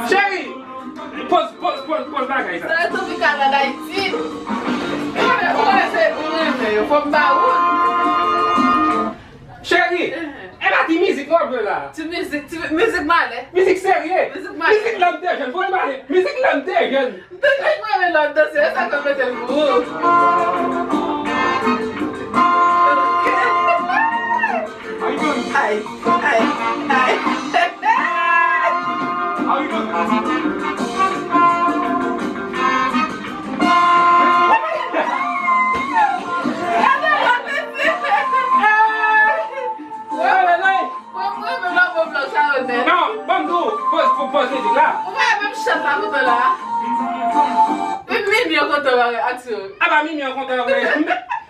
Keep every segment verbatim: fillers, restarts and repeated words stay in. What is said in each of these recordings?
Cheri! Poz, poz, poz, poz bagay sa. Sa e Tropikal an Ayiti. Ou konnen se ou renmen yo, fò m ba ou. Cheri, e pa ti mizik nou ap jwe la. Ti mizik, ti mizik malè. Mizik serye. Mizik malè. Mizik lè m te jèn, fò n pale. Mizik lè m te jèn. Depi mwen menm lòt dosye, sa k ap mete l pou ou. Ay, ay, ay. Mwen, mwen, mwen, mwen, mwen, sa yo nèt. Non, ban m di w, poz, poz, poz mizik la. Ou pa menm chat la kontan la. Men Mimi an kontan, aksyon. A ba Mimi an kontan, men,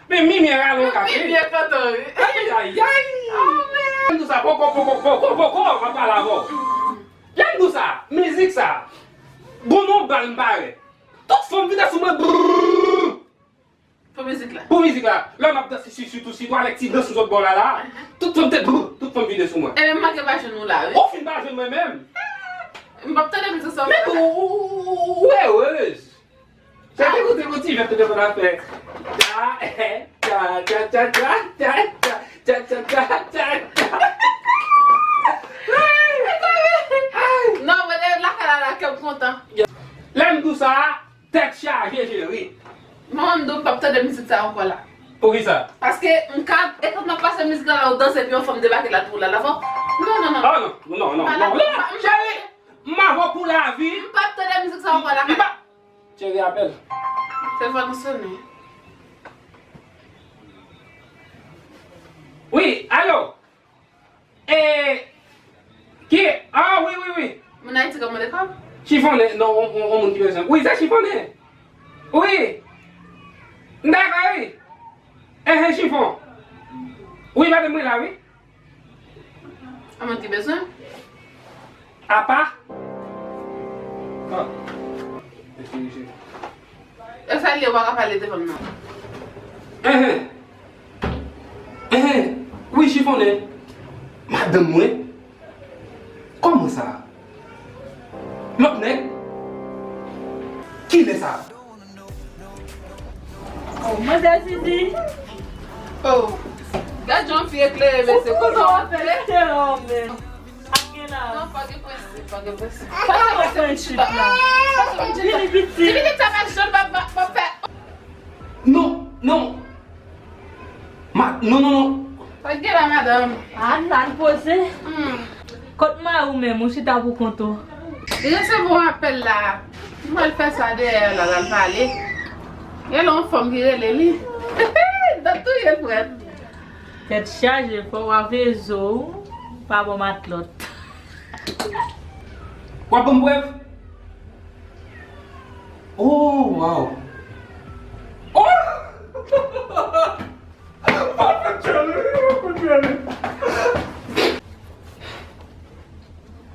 men Mimi an rale yon kafe. Mimi an kontan, wi. Ay, ay, ay. Oh, man. Lè m di w sa, poko, poko, poko, poko, m ap pale avè w. Lè m di w sa, mizik sa, gon non bal m pare. Tout fanm vide sou mwen, brrr. Pou mizik la. Pou mizik la. Lè m ap danse, si, sitou, sitou avèk ti dans sou lòt bò la, la. Tout fanm te, brr, tout fanm vide sou mwen. E men m manke pa jwenn ou la, wi. Ou fin pa jwenn mwen menm. M p ap tande mizik sa. Men ou, ou, ou, ou, ou erez. Se te koute yon ti jwèt te devan afè. Tcha, tcha, tcha. Non, men lè lakay la, la, kè m kontan. Lè m di w sa, tèt chaje, cheri. Manman m di w m p ap tande mizik sa ankò la. Poukisa? Paske m ka, e kòm m ap pase mizik la, la, ou danse, epi yon fanm debake la pou la, la fò. Non, non, non. Oh, non, non, non, non. Cheri, m avè w pou lavi. M p ap tande mizik sa ankò la. M pa, Cheri, apèl. Telefòn nan sonnen. Wi, alo. E, ki? Ah, wi, wi, wi. Moun Ayiti k ap mande kòb? Chifonnen, non, on, on, on moun ki bezwen. Wi, se chifonnen. Wi. M dakò, wi. Enhen, chifon. Wi, madanm, mwen la, wi. A mwen ki bezwen? Apa? Ah. E sa l ye, ou pa ka pale devan m non. Enhen. Enhen. Wi, chifonnen. Madanm mwen. Kòman sa? Lòt nèg? Kilè sa? Oh, manzè Zizi. Oh. Gad jan fi eklere, mesye. Ou kontan w ap fè listè la, men. Ak gen la. Non, pa gen prensip, pa gen prensip. Pa gen prensip la. Vini pitit. Ti pitit sa pa jwenn, pa, pa, pa fè. Non, non. Ma, non, non, non. Sa k gen la, madanm? Ann, ann poze. Hmm. Kot mari w menm, ou chita pou kont ou? Li resevwa yon apèl la. Li pral fè sa dèyè la, l al pale. Gen yon fanm ki rele li. Dat touye l frèt. Tèt chaje, fò w ave zo, pa bon matlòt. W ap ban m prèv? Oh, wow. Oh!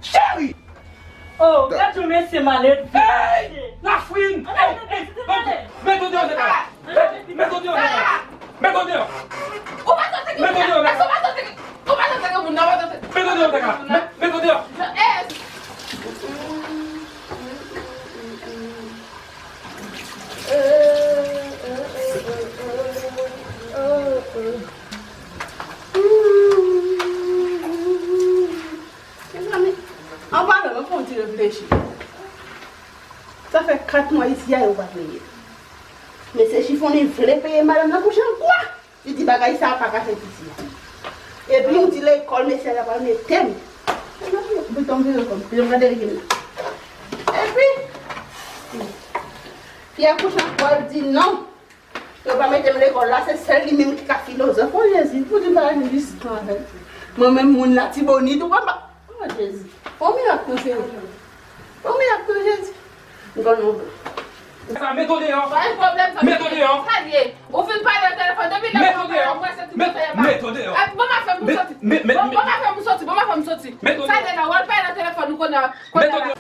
Cheri! Oh, gad yon mesye maledve. Hey! Lafrine! Hey! Mete w deyò, Zeka! Mete w deyò, Zeka! Mete w deyò! Ou pa tande ke moun nan, ou pa tande ke, ou pa tande ke moun nan, ou pa tande ke moun nan. Mete w deyò, Zeka! Mete w deyò! Eh! Mezanmi, an palan, mwen fè yon ti reflechi. Sa fè kat mwa isi a, yo pa peye. Mesye chifonnen vle peye madanm nan kouche an kwa? Li di bagay sa a pa ka fèt isi a. Epi yon ti lekòl, mesye a pral mete m. Mezanmi, yo koupe tonm vire kòm. Yo gade li la. Epi, fi a kouche an kwa, l di non. Yo pa mete m lekòl la, se sèl li menm ki ka filozòf. O Jezi, pou di m pa jwenn distan avè l. Mwen menm, moun Latibonit, ou pa, o Jezi. Fò mirak tou, Senyè. Fò mirak tou, Jezi. Bon, non. Sa, met w deyò. Pa gen pwoblèm, sa. Met w deyò. Sa l ye? Ou fin pale nan telefòn depi lè. Met w deyò. Mwen santi mwen fè ba. Met w deyò. Eh, bon, m ap fè pou soti. Bon, bon, m ap fè pou soti. Bon, m ap fè pou soti. Met w deyò. Sa l ye la, w al pale nan telefòn ou konnen. Met w deyò.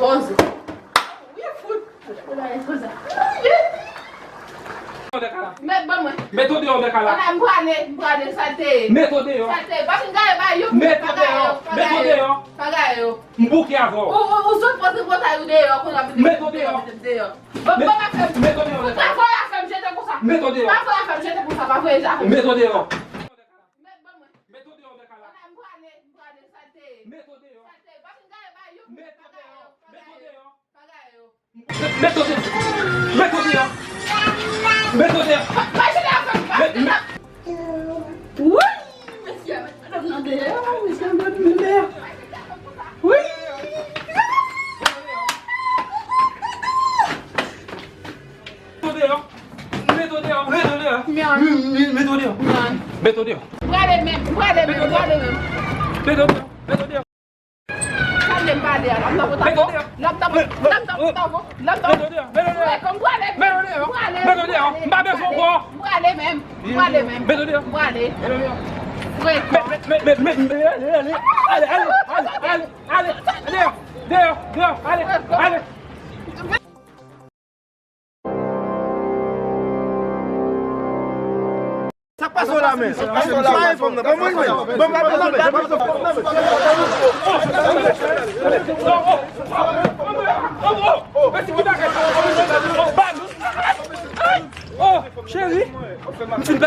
Bonjou. Met ban mwen. Met w deyò, Mèkala. Ala, m prale, m prale, sa te ye. Met w deyò. Sa te ye. Pa fin gaye ba yo. Met w deyò. Met w deyò. Pa gaye yo. M bouke avè w. Ou, ou, ou sot pote pòtay ou deyò, kounye a vin met w deyò. Ban, ban afè m. Met w deyò, Mèkala. Pa voye afè m jete konsa. Met w deyò. Pa voye afè m jete konsa, pa voye afè m. Met w deyò. Met ban mwen. Met w deyò, Mèkala. Ala, m prale, m prale, sa te ye. Met w deyò. Sa te ye. Pa fin gaye ba yo. Met w deyò. Met w deyò. Met w deyò. Met w deyò. Met w deyò. Pa, pa jete afè m, pa jete afè m. Wi, mesye, met madanm nan deyò, mesye, met madanm nan deyò. Wi. Met w deyò. Met w deyò. Met w deyò. Mèt. Met w deyò. Mèt. Met w deyò. Prale menm, prale menm, prale menm. Met w deyò. Met w deyò. Sa vle m pale a la, m nan pòtako, l ap tanpon, l ap tanpon, tanpon, l ap tanpon. Frè, kòm m prale, m prale, m prale, m pa bezwen w ankò. M prale menm, m prale menm, m prale. Frè, kòm. Ale, ale, ale, ale, ale, ale, deyò, deyò, deyò, ale, ale. Sa k pase w la menm? Sa e fanm nan? Ban mwen l menm. Ban mwen l menm. Oh, cheri. M fin